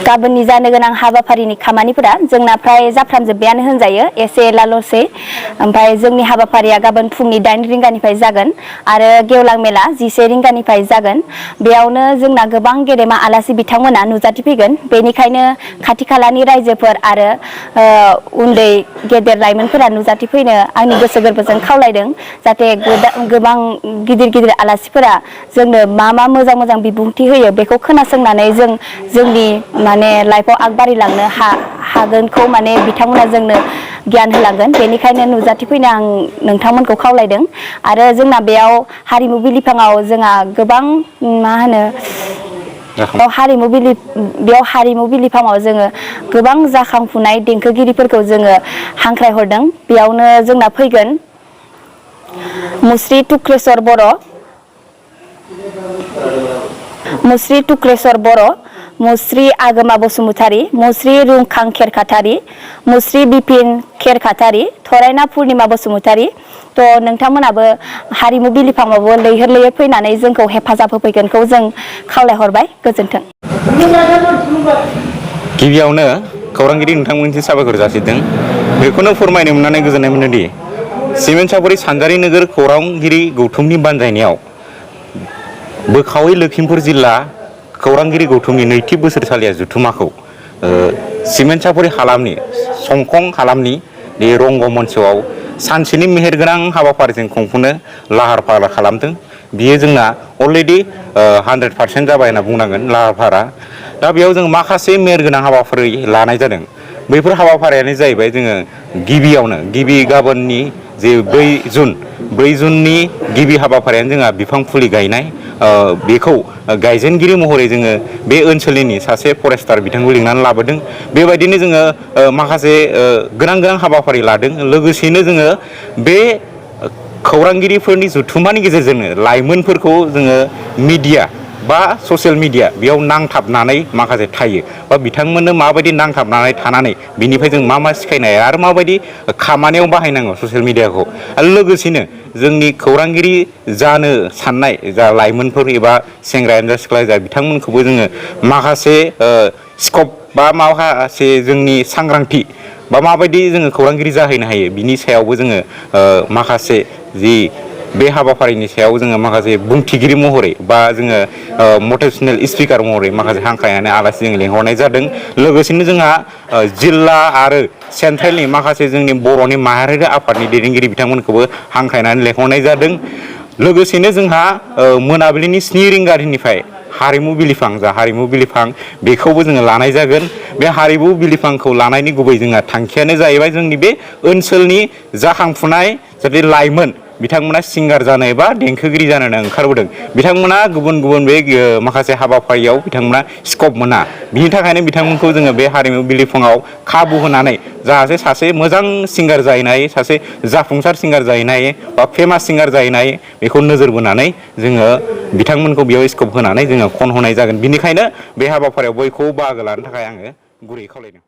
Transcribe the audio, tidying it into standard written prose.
गाबोननि जानो गोनां हाबाफारिनि खामानिफोरा जोंना फ्राय जाफ्रामजोब्बायानो होनजायो एसे एलाल'सै ओमफ्राय जोंनि हाबाफारिया गाबोन फुंनि 8 रिंगानिफ्राय जागोन आरो गेवलां मेला 11 रिंगानिफ्राय जागोन बेयावनो जोंना गोबां गेदेमा आलासि बिथांमोना नुजाथिफैगोन बेनिखायनो खाथि खालानि रायजोफोर आरो उन्दै गेदेर लाइमोनफोरा नुजाथिफैनो आंनि गोसो गोरबोजों खावलायदों जाहाथे गोबां गिदिर गिदिर आलासिफोरा जोंनो मा मोजां मोजां बिबुंथि होयो बेखौ खोनासंनानै जोंनि माने लाइफआव आगबारिलांनो हागोनखौ माने बिथांमोना जोंनो गियान होलांगोन बेनिखायनो नुजाथिफैनो आं नोंथांमोनखौ खावलायदों आरो जोंना बेयाव हारिमु बिलिफाङाव जोंहा गोबां मा होनो बेयाव हारिमु बिलिफाङाव जोङो गोबां जाखांफुनाय देंखोगिरिफोरखौ जोङो हांख्रायहरदों बेयावनो जोंना फैगोन मुस्रि टुक्रेश्वर बर' मुस्रि आगोमा बसुमतारी मुस्रि रुंखां खेरखातारि मुस्रि बिपिन खेरखातारि थरायना पुर्निमा बसुमतारी थ' नोंथांमोनाबो हारिमु बिलिफाङावबो लैहोर लैहोर फैनानै जोंखौ हेफाजाब होफैगोनखौ जों खावलायहरबाय गोजोन्थों। गिबियावनो खौरांगिरि नोंथांमोननिसिम साबायखर जासिदों बेखौनो फोरमायनो मोननानै गोजोननाय मोनोदि सिमेन्ट-सापरि सानजारि नोगोर खौरांगिरि गौथुमनि बानजायनायाव बोखावै लखिमपुर जिल्ला खौरांगिरि गौथुमनि नैथि बोसोरसालिया जथुमाखौ सिमेन्ट-सापरि हालामनि संखं हालामनि बे रंग मन्चआव सानसेनि मेहेरगोनां हाबाफारिजों खुंफुंनो लाहार फाहार खालामदों बियो जोंना अलरेडि 100% जाबाय होनना बुंनांगोन लाहार फाहारा दा बेयाव जों माखासे मेहेरगोनां हाबाफारि लानाय जादों बैफोर हाबाफारियानो जाहैबाय जोङो गिबियावनो गाबोननि जे 4 जुननि गिबि हाबाफारियानो जोंहा बिफां फुलि गायनाय बेखौ गायजेनगिरि महरै जोङो बे ओनसोलनि सासे फरेस्टार बिथांखौ लिंनानै लाबोदों बेबायदिनो जोङो माखासे गोनां हाबाफारि लादों लोगोसेनो जोङो बे खौरांगिरिफोरनि जथुमानि गेजेरजोंनो लाइमोनफोरखौ जोङो मिडिया बा ससियेल मिडिया बेयाव नांथाबनानै माखासे थायो बा बिथांमोननो माबायदि नांथाबनानै थानानै बिनिफ्राय जों मा सिखायनाय आरो माबायदि खामानियाव बाहायनांगौ ससियेल मिडियाखौ आरो लोगोसेनो जोंनि खौरांगिरि जानो साननाय जा लाइमोनफोर एबा सेंग्रायानो जा सिख्लायानो जा बिथांमोनखौबो जोङो माखासे स्कप बा माखासे जोंनि सांग्रांथि बा माबायदि जोङो खौरांगिरि जाहैनो हायो बिनि सायावबो जोङो माखासे जि बे हाबाफारिनि सायाव जोङो माखासे बुंथिगिरि महरै बा जोङो मटिभेसनेल स्पिकार महरै माखासे हांख्रायनानै आलासि जों लेंहरनाय जादों लोगोसेनो जोंहा जिल्ला आरो सेन्ट्रेलनि माखासे जोंनि बर'नि माहारियारि आफादनि दैदेनगिरि बिथांमोनखौबो हांख्रायनानै लेंहरनाय जादों लोगोसेनो जोंहा मोनाबिलिनि 7 रिंगानिफ्राय हारिमु बिलिफां बेखौबो जोङो लानाय जागोन बे हारिमु बिलिफांखौ लानायनि गुबै जोंहा थांखियानो जाहैबाय जोंनि बे ओनसोलनि जाखांफुनाय जाहाथे लाइमोन बिथांमोना सिंगार जानो एबा देंखोगिरि जानो ओंखारबोदों बिथांमोना गुबुन बे माखासे हाबाफारियाव बिथांमोना स्कप मोना बिनि थाखायनो बिथांमोनखौ जोङो बे हारिमु बिलिफाङाव खाबु होनानै जाहाथे सासे मोजां सिंगार जाहैनो हायो सासे जाफुंसार सिंगार जाहैनो हायो बा फेमास सिंगार जाहैनो हायो बेखौ नोजोर बोनानै जोङो बिथांमोनखौ बेयाव स्कप होनानै जोङो खन होनाय जागोन बिनिखायनो बे हाबाफारियाव बयखौबो बाहागो लानो थाखाय आङो गुरैयै खावलायदों।